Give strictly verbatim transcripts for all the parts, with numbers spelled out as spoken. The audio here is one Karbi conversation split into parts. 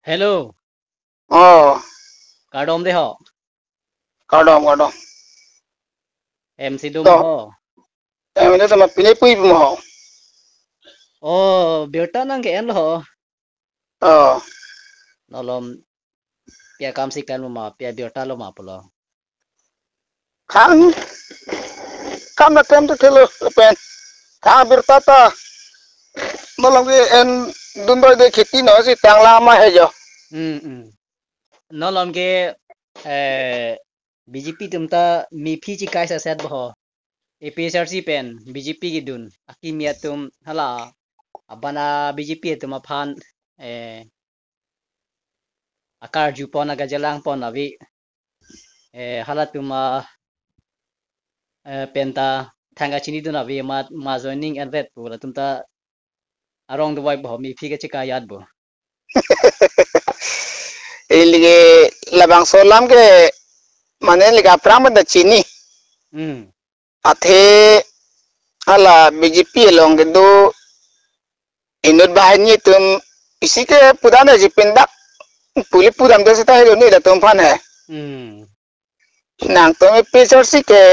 Hello. Oh, Kardom de ho. Kardom, kardom. M C dum To. Ho. Em, ini sama pini pui mo. Oh, birta nang ke en lo ho. Oh. Nolom pia kam si kan ma, pia birta lo ma pulo. Khang kam na kam to khelo pen. Khang birta ta. Nolom ke en dun bai de kheti no si tang lama he jo. Hmm, hmm. Nolom ke, eh, B J P atum ta mephi chikai sa set bo ho. A P H R C pen B J P kedun. Akimi atum hala abana B J P atum aphan, eh, akarju pon, akajelang pon avi. Eh, halatum a, eh, penta thang kachini dun avi ma, ma joining envet pu latum ta arong dubai bo mephi kachikai yat bo. Ili ke labangso alam ke mane lika prang pen ta chini. Hmm. Athe hala B J P along kedo inut banghini atum isi ke pudam si pindak puli pudam de seta helo ni latum aphan he. Hmm. Nangtum A P H R C ke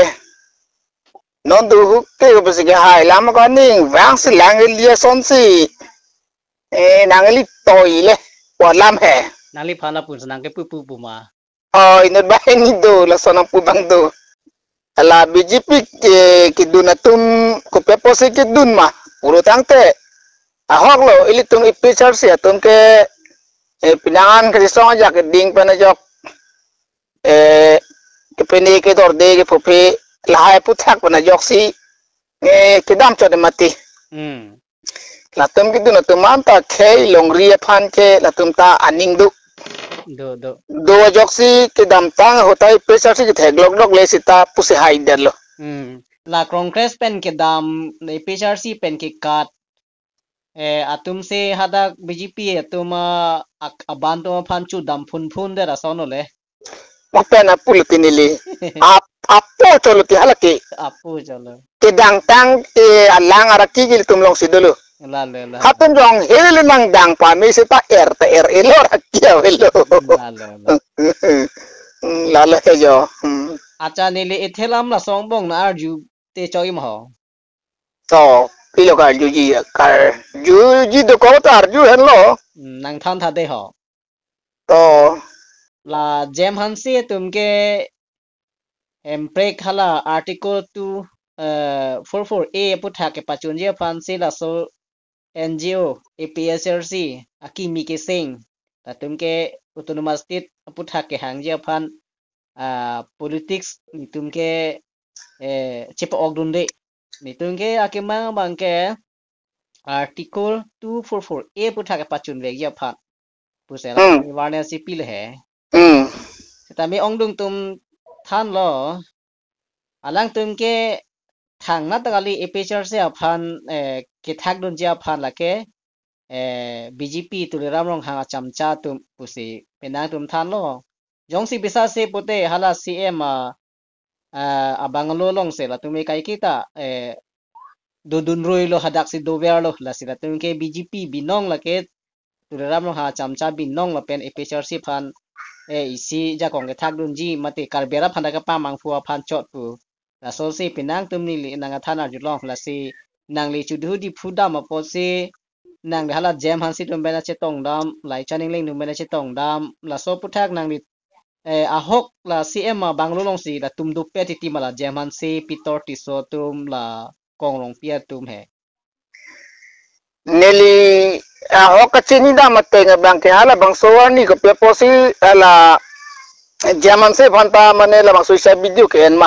non duhuk ke besi ke hai lam ko ning vang si lang liason si. Eh, nangli toi le ko alam he. Nangliphan apun si nang ke pu pu pu ma. Oh, inut banghini do, lason nangpu abang do. Hala B J P ke, kedun atum, kopi apotsi kedun ma. Pulo tangte. Ahok lo, ilitum A P H R C atum ke, eh, pinangan ke song ajak keding pen ajok. Eh, kepene kedorde kephope, lahai aphuthak pen ajok si, eh, kedam chot mati. Hmm. Latum kedun atum anta khei longri aphan ke latum ta aning do. Do, do. Do ajok si kedamtang ahut ta A P H R C kethek lok lok le seta pusi hai det lo. Hmm. La Congress pen kedam, A P H R C pen kekat, eh, atum si hadak B J P atum a, ak-, aban atum aphan chudam phun phun det ason ole. Mo pen apulo ti neli. Ap-, apo cholo ti hala ke. Apo cholo. Kedamtang, eh, alang araki ke ilitum along si dolo. Lalo, lalo. Hatun jong heli nangdang pame seta er ta er elo araki avelo. Lalo, lalo. Hmm, lalo he jo. Hmm. Acha neli ethe alam lason angbong nang arju te chok-i ma ho. To, pilo karjuji, karjuji dokok ta arju henlo. Hmm, nang than tha de ho. To. La Jem Hanse atum ke emprek hala Article two, eh, four four A aphuthak kepachunji aphan si laso N G O, A P H R C, akimi keseng, latum ke Autonomous State aphuthak kehangji aphan, ah, politics netum ke, eh, chepa-ok dunde. Netum ke akemang abang ke Article two four four A aphuthak kepachun vekji aphan pusi Hmm. alam awareness si pilo he. Hmm. Seta me ongdung atum thanlo. Alangtum ke thangnat ta kali A P H R C aphan, eh, kethak dunji aphan lake, eh, B J P Tuliram Ronghang achamcha atum pusi penang atum thanlo. Jongsi bisa se pute hala C M a, ah, abungalow along si latum ekai kita, eh, dodun roi lo hadak si dover lo lasi latum ke B J P binong lake Tuliram Ronghang achamcha binong lapen A P H R C aphan, eh, isi jakong kethak dunji mate Karbi arat aphan ta kepamangphu aphan chot pu. Laso si penang atum neli nang athan arjulong lasi nangli chudu di phu dam apotsi nangli hala Jem Hanse atum pen achetong dam, Laichan Engleng atum pen achetong dam, laso aphuthak nangli, eh, ahok la C M abungalow along si latum dopet titi ma la Jem Hanse, Peter Tisso atum la Kong Rongpi atum he. Neli ahok kachini dam ateng abang ke halabangso arni kopi apotsi hala Jem Hanse aphan ta mane labangso isi video ke-en ma.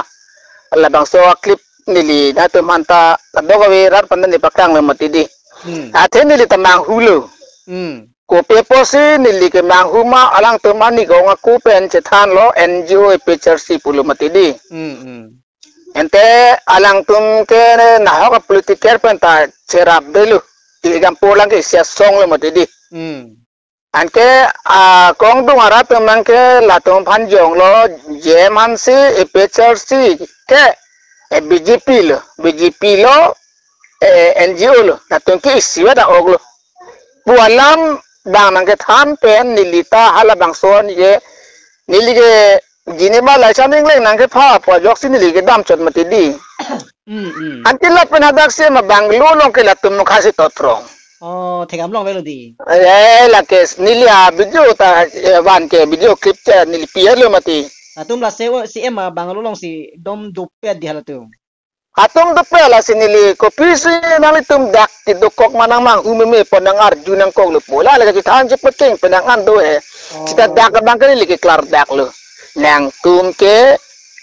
Labangso a-clip neli nangtum aphan ta kadokave rat aphan ta neli paklang lo mati di. Hmm. Athe neli ta manghulo. Hmm. Kopi apotsi neli kemanghu ma alangtum arni kong ako pen chethanlo N G O A P H R C pulo mati di. Hmm, hmm. Ante alangtum ke nahok a-political pen ta cherap delo. Di example lang ke isi asong lo mati di. Hmm. Anke, ah, kongdung arat atum abang ke latum aphan jonglo Jem Hanse A P H R C ke, eh, B J P lo, B J P lo, eh, N G O lo, latum ke isi veda ok lo. Pu alam bang nangkethan pen neli ta halabangso neli ke, neli ke gini ma laisam ingleng nangkepha pu ajoksi neli kedam chot mati di. Hmm, hmm. Anke lapen hadak C M a Bangalore along ke latum mukha si totrong. Oh, thekdam long avelo di. Eh, lake neli a video ta, eh, van ke video clip ta neli pi-et lo mati. Latum la C M a Bangalore alongsi dom dopet di halatum. Atum dopet lasi neli kopisi nanglitum dak kedokok ma nangmanghu meme pu nangarju nangkoklo pu. La lake chethan chepekeng pen nang an do he. Oh. Seta dak abang ke neli keklardaklo. Nangtum ke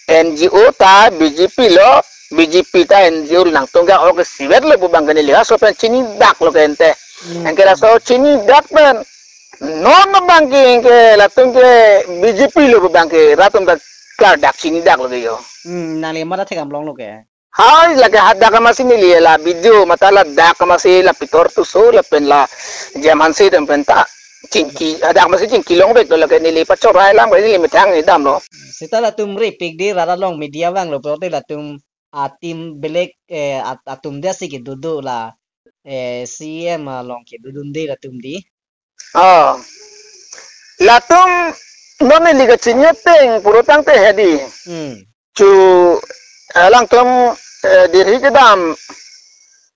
N G O ta B J P lo, B J P ta N G O lo, nangtum ke ok sivet lo pu abang ke neli laso pen chinidaklo ke ente. Hmm. Anke laso chinidak pen non abang ke, ke latum ke B J P lo pu abang ke rat atum ta klardak chinidaklo ke jo. Hmm, nangli mata thekdam longlo ke. Hai, lake hadak amatsi neli la video mate ladak amatsi la Pitor Tisso lapen la J M Hanse atum pen ta chingki, hadak amatsi chingki longvek do, lake neli pachorai alam ke neli methang neli damlo. Seta latum repik di rat along media vanglo pulote latum a team belek, eh, at-, atum dia si kedo do la, eh, C M along kedo dunde latum di. Oh. Latum non neli kachini ateng puro tangte he di. Hmm. Chu alangtum, eh, Delhi kedam,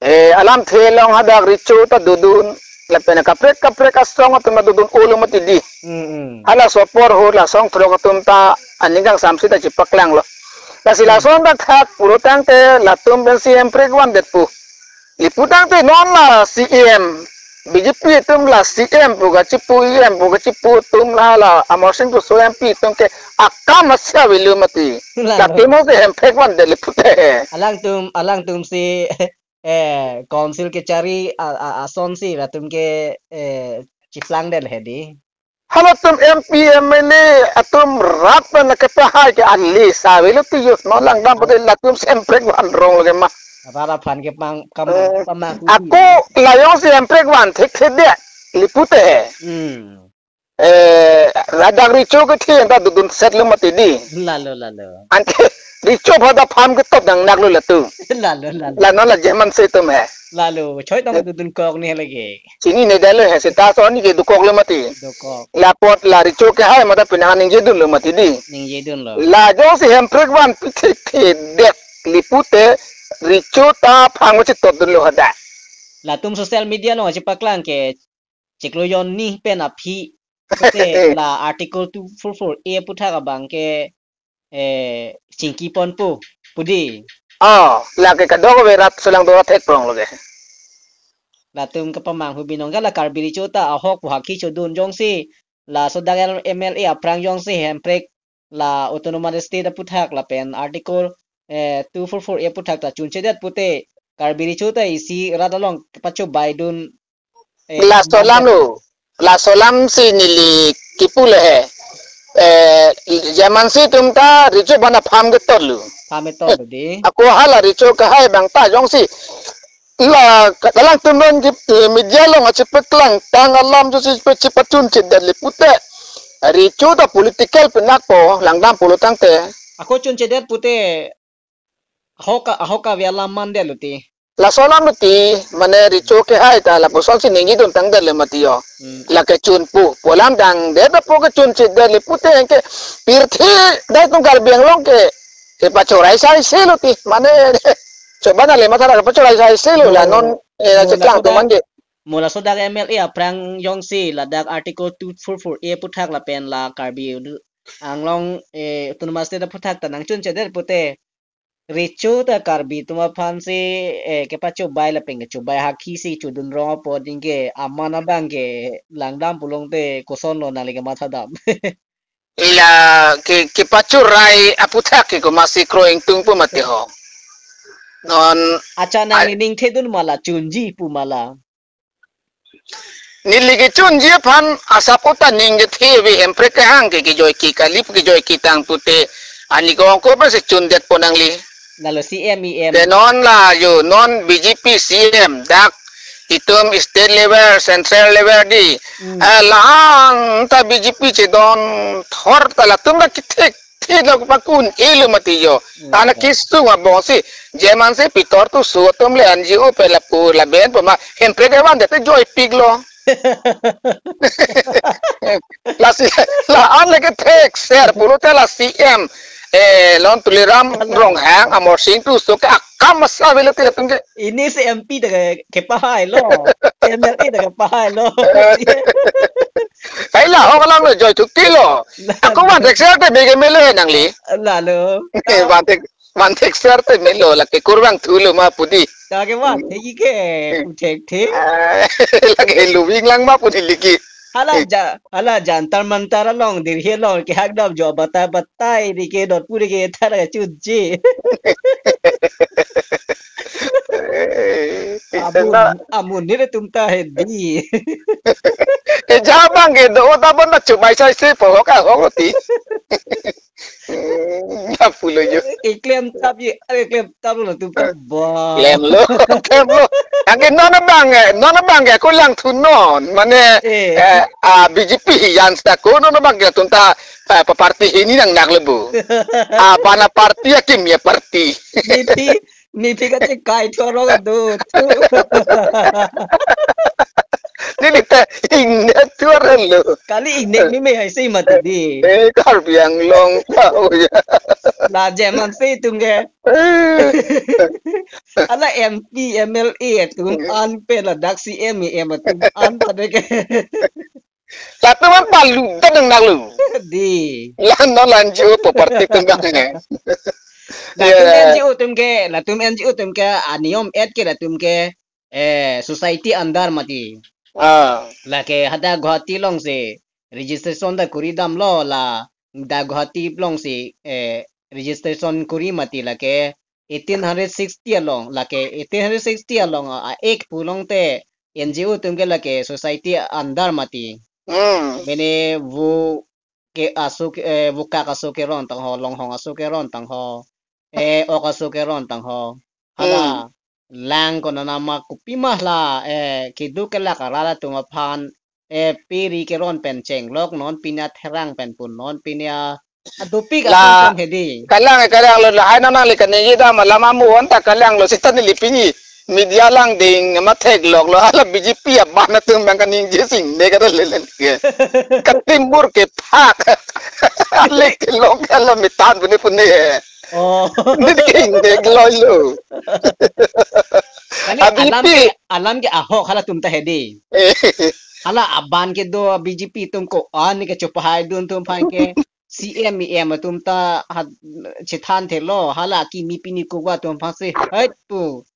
eh, alamthe along hadak recho ta dodun lapen kaprek kaprek asong atum ta dodun-olo mati di. Hmm, hmm. Halaso apor ho la song throk atum ta aning kangsamsi ta chepaklanglo. Lasi, hmm, lason ta thak puro tangte latum pensi hemprek vandet pu. Lapu tangte non la C M, B J P atum la C M pu kachipu, E M pu kachipu atum la, la Amarsing Tisso M P atum ke akam asi avelo mati. La, la. Latum ke hemprek vandet lapu te. Alangtum, alangtum si, eh, council kechari a, a, asonsi latum ke, eh, chiplangdet he di. Halatum M P, M L A atum rat pen kepahai ke ali asi avelo ti jo. Non langdam pute latum hemprek van rong lo ke ma. Rat aphan kepang kam, eh, pamang ako la jongsi hemprek van thekthedet lapu te. Hmm. Eh, ladak recho kethe ta dodunsetlo mati di. Lalo, lalo. Anke recho aphan ta pham ketot nangnaklo latum. Lalo, lalo. La non la J M Hanse atum he. Lalo, choi tong, eh, dodunkok ni lake. Chinine detlo he, seta ason ke dokoklo mati. Dokok. La apot la recho kehai mate penang ningjedunlo mati di. Ningjedunlo. La jongsi hemprek van pithethedet lapu te recho ta phang chetotdunlo hadak. Latum social media along chepaklang ke chiklo jon ni pen aphi pute la Article two four four A aputhak abang ke, eh, chingki ponpo pu di. Oh, lake kadokave rat solang do thek prong lo ke. Latum kapamanghu binong ke la Karbi recho ta ahok pu hakhi chodun jongsi, laso dak M L A aphrang jongsi hemprek la Autonomous State aputhak lapen Article, eh, two four four A aputhak ta chunchedet pute Karbi recho ta isi rat along pachobaidun, eh, laso alam lo. Laso alamsi neli kipu le he. Eh, J M Hanse atum ta recho aphan pham ketotlo. Pham ketotlo di. Ako hala recho kehai abang ta jongsi la alangtum non ke, eh, media along achipaklangtang alam jongsi pe chepachunchedet lapu te. Recho ta political penang ko langdam pulo tangte. Ako chunchedet pute ahok a, ahok ave alam mandetlo ti. Laso alam lo ti, mane recho kehai ta lapusonsi ningjeduntangdetlo mati jo. Hmm. Lake chunpo pu alam dangdet apo kechunchedet lapu te ke pirthe dai atum Karbi Anglong ke, kepachorai saise lo ti, mane choba nangli matha ra kepachorai saise lo la non, eh, mo cheklang laso atum dak, man ke. Mo laso dak M L A aphrang jongsi ladak Article two four four A aputhak lapen la Karbi Anglong, eh, Autonomous State aputhak ta nangchunchedet pute recho ta Karbi atum aphansi, eh, kepachobai lapen kechobai hakhisi chodun rong apot anke aman abang ke langdam pulote kosonlo nangli kemathadam. La ke, kepachorai aputhak ke komatsi kroi ingtungpo mati ho. Non accha nang a- ningthedun ma la chunji pu ma la. Neli kechunji aphan asap uta ningjethe ave hemprek kehang ke kejoike kali pu kejoike tang pute ani kong ko pensi chundetpo nangli. Lalo C M E M. Te non la jo non B J P C M dak itum state level, central level di. Hmm. Eh, la-an ta B J P chedon thor ta latum ta kethek thilo pakun-elo mati jo. Hmm. Ana kisung abongsi J M Hanse Pitor Tisso atum le N G O pen lapu laben pama hemprek evan dete joipiklo. Lasi, la-an lake thekser pulote la C M, eh, non Tuliram Ronghang, Amarsing Tisso ke akam asa avelo ke latum ke. Ini si M P ta ke, kepahailo. M L A ta kepahailo. Hai la, ho kalang lo, joy thuktilo. Ako van thekser te mege melo nangli. Lalo. Van thek, van thekser te melo, lake kurvangthulo ma pu di. Ta ke van thek ke, pu thekthek. Ah, lake lubing lang ma pu di liki. Hala ja, hala Jantar Mantar along, Delhi along, kehak dam jo batai batai, di ke dot pu di ke thar ka chut ji. Amun, amun ni le tum ta hedi. Ke ja bang ke do ta bon ta chubai sai se po ka ho ti. Hmm, ya pulo yo. Keklem tap ye, keklem tap lo tum ta ba. Klemlo, klemlo. Angke non abang, eh, non abang ke ako langthunon. Mane, eh, eh, ah, B J P hiyan seta ko non abang ke tum ta, eh, pa party hini nang nak lebu. Ah, bana party ya kim ya party. Niti, niti kachekai thorong ado. Niti ta ingnek thorong lo. Kali ingnek ni me hai si mati di. Eh, Karbi Anglong tahu ya. La jeman si tum ke. Eh. Hala M P, M L A atum an pe ladak C M, E M atum an ta de ke. Latum an palu dan nang nang lu. Di. Lan non lan jo po party tum bang ne. Latum N G O atum ke, latum N G O atum ke, aniyom et ke latum ke, eh, society under mati. Ah. Lake hadak Guwahati along si registration ta kuri damlo la, dak Guwahati along si, eh, registration kuri mati lake eighteen hundred sixty along, lake eighteen hundred sixty along, ah, act pu along te N G O atum ke lake society under mati. Hmm. Mene vo ke aso ke, eh, vokak aso keron tangho, longhong aso keron tangho, eh, ok aso keron tangho. Hala, hmm, lang konat nama kopima la, eh, keduk kelak arat atum aphan, eh, peri keron pen chenglok non pine therang pen pun non pine a-, adopik la atum pen hedi. Kalang, kalang lo, lahai nang nangli kaningje dam alam amu on ta kalang lo, seta neli pini media langding ma theklok lo, hala B J P aban atum bang kaningje sing ne kada lelen ke. Katimur ke phak. Ale kelong ke la methan pune pune. Oh. Neli ke ingnek lo lo. Kali alam ke, alam ke ahok halatum ta hedi. Eh. Hala aban kedo B J P atum ko-an ke chopahai dun atum aphan ke C M, E M atum ta ha chethan thelo, hala kimi pini kowa atum aphan si, hai pu.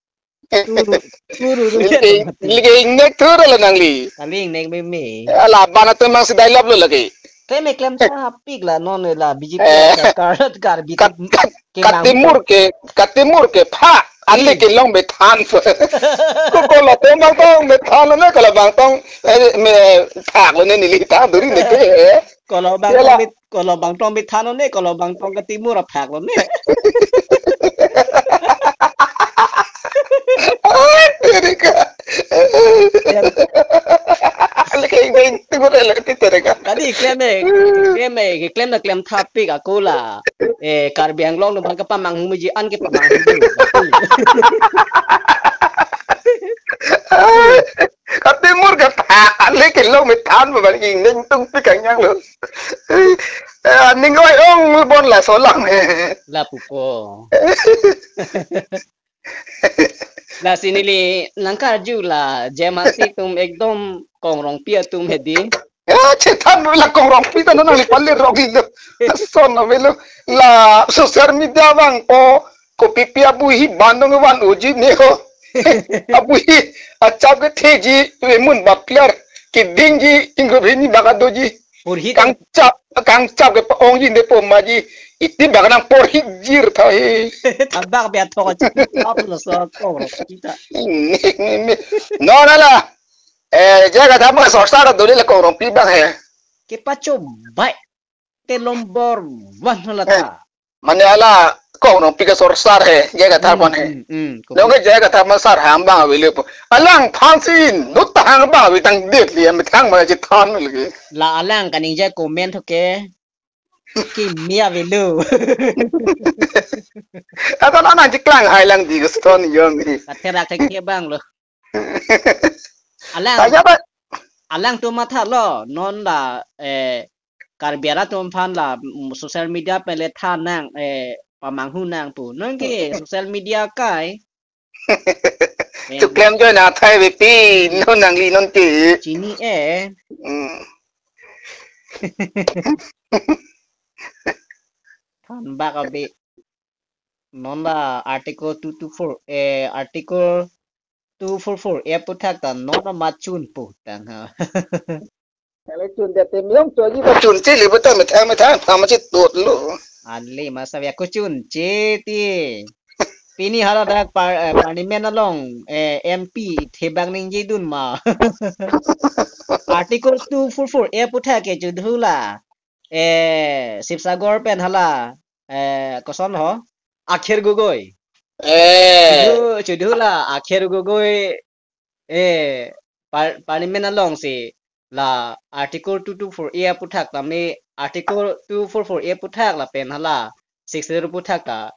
Turu, turu, turu. Lake, lake ingnek thur lo nangli. Kali ingnek meme. Hala aban atum mang si dialogue lo lake. Te me klemthapik la non la B J P, eh, sorkar, Karbi kat, kat, ke nang katimur ke, katimur ke phak, ale kelong methan. Ko, ko la tong bang tong methan lo ne, ko la bang tong, eh, me phak lo ne neli ta duri ne ke, eh. Ko la bang tong met, ko la bang tong methan lo ne, ko la bang tong katimur aphak lo ne. Ai, terika. Lake ingnek thur lo lake terika. Kali klem e, klem e, klem na klemthapik ako la. Eh, Karbi Anglong atum aphan kapamanghu meji an kepamanghu. Katimur ke phak, ale kelong methan ba bang ingnek tungpik kanyang lo. Eh, ning oi-ong bon laso alam. La pupo. Lasi neli nangkarju la, J M R C atum ekdom Kong Rongpi atum hedi. Ya, chethan la Kong Rongpi ta nangli pale rong lo. Son avelo. La social media vangpo, kopipi abuhi bandung van uji ne ho. Abuhi achap ke theji, emun bapler, kedingji, ingro bini baka doji. Purhi ta kangchap, kangchap ke pa-ongji ne po maji. Iti baka nang porhi jir tha he. Tabak bia thok achi. Ap lo so Kong Rongpi ta. Ingnek meme. Non ala. Eh, J I Kathar ma sorkar dole la Kong Rongpi bang he. Kepachobai te nombor one hala ta. Eh, mane ala Kong Rongpi ke sorkar he, J I Kathar pon he. Hmm, hmm, hmm. Nong ke J I Kathar ma sarhang bang avelo po. Alangphan si inut tahang bang ave tangdet li, amethang ma chethan lagi. La alang kaningje comment ke. Kimi avelo. Atan anang cheklang hai lang di ke son yong ni. Katherak thek ke bang lo. Alang. Kaya ba? alangtum matha lo, non la, eh, Karbi arat atum aphan la, mm, social media pen le tha nang, eh, pamanghu nang pu. Non ke social media kai. Eh, Chuklem join athai ve pi, non nangli non ke. Chini eh. Mm. Than bak abi. Non la Article two two four, eh, Article two four four A aphuthak ta non la machun pu tang ha. Kale chun de te miong to ji ba chun che le ba ta methang methang pha ma che tot lo. Ale masa ya ko chun che ti. Pini hala dak par-, eh, parliament along, eh, M P thebak ningje dun ma. Article two four four A aphuthak ke chudhu la. Eh, Sivasagar pen hala, eh, koson ho? Akhil Gogoi. Eh. Chudhu, chudhu la Akhil Gogoi, eh, par-, parliament along si la Article two two four A aphuthak tame Article two four four A aphuthak lapen hala six zero aphuthak ta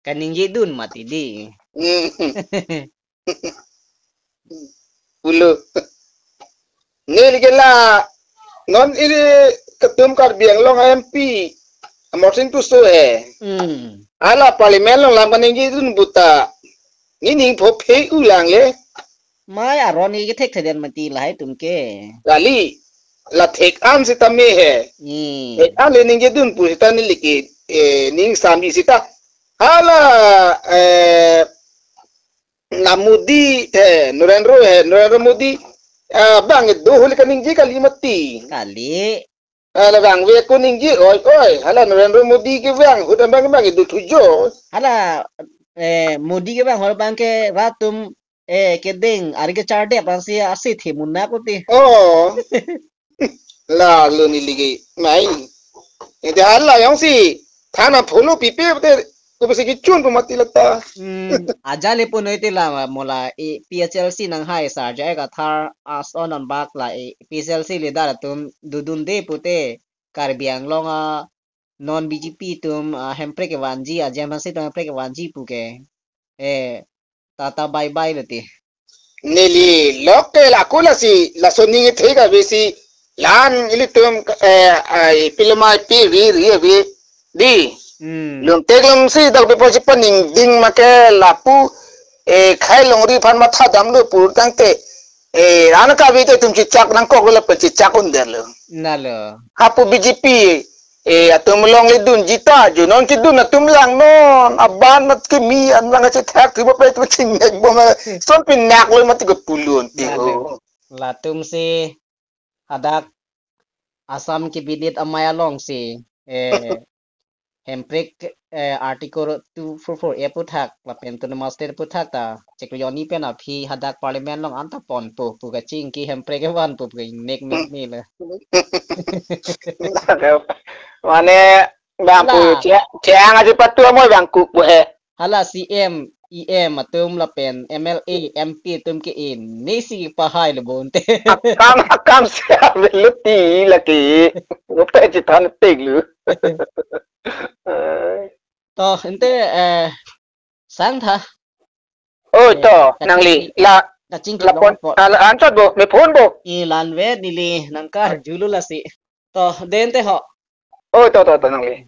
kaningje dun mati di. Hmm. Pulo. Neli ke la non ili ketum Karbi Anglong M P Amarsing Tisso he. Hmm. Hala parliament along lam kaningje dun pu ta. Nening pho phe ulang le. Mai aron ke thekthedet mati lahai atum ke. Kali la thek an seta me he. Hmm. Thek an le ningje dun pu seta neli ke, eh, ning samji seta. Hala, eh, na Modi he, Narendra he, Narendra Modi, ah, bang do holi kaningje kali mati. Kali. Ah, la bang ve ko ningje, oi, oi, hala Narendra Modi ke bang, hudan bang bang do thujo. Hala, eh, Modi ke bang, hol bang ke rat atum, eh, kedeng, ari kechardet bang si asi the muna ko ti. Oh. La lo neli ke, mai. Ede hala jongsi, thana pholo pipe te, ko besi kechun ko mati lata. Hmm, ajale punoi te la mola A P H L C nanghai sarja eka thar ason anbak la A P H L C leader atum dodunde pute Karbi Anglong a non B J P atum, ah, Hemprek kevanji, a J M H C atum Hemprek kevanji pu ke. Eh, tata bye bye lo ti. Neli loke la kula si, laso ning ithek ave si, lan ilitum, eh, ai, pilomai pi ri ri ave di. Hmm. Lungtek lungsi dak bipo si paning ding make lapu, eh, khai longri aphan matha damlo pu tangte, eh, ran kave te itum chichak nangkok lo lapen chichak un-edetlo. Nalo. Hapu B J P, eh, atum along le dunji ta, jo non kedun atum lang non, aban mat kimi an lang chethak ti bapet tu chingnek bom, son pinak lo mat ke pulun ti. Nalo. Oh. Latum si hadak Assam Cabinet amei along si, eh, Hemprek, eh, Article two four four A aphuthak, lapen Autonomous State aphuthak ta, cheklo jonni pen aphi hadak Parliament along anta ponpo, pu kachingki Hemprek kevanpo, pu nek mek ni le. Mane, bang pu, hala. Che-, cheang aji patu amoy bang ku pu he. Hala C M, E M atum lapen M L A, M P atum ke in, ni si pahai lo bonte. Akam, akam siap lo ti lagi. Ngope chithan tik lo. Eh. To, ente, eh, sang tha. Oh, eh, to, kaching nangli. Ki-, la, kaching la pon, kilong po. Ah, la answer bo, me phone bo. I lan ve neli nangkarjulo lasi. To, dente ho. Oh, to, to, to, nangli.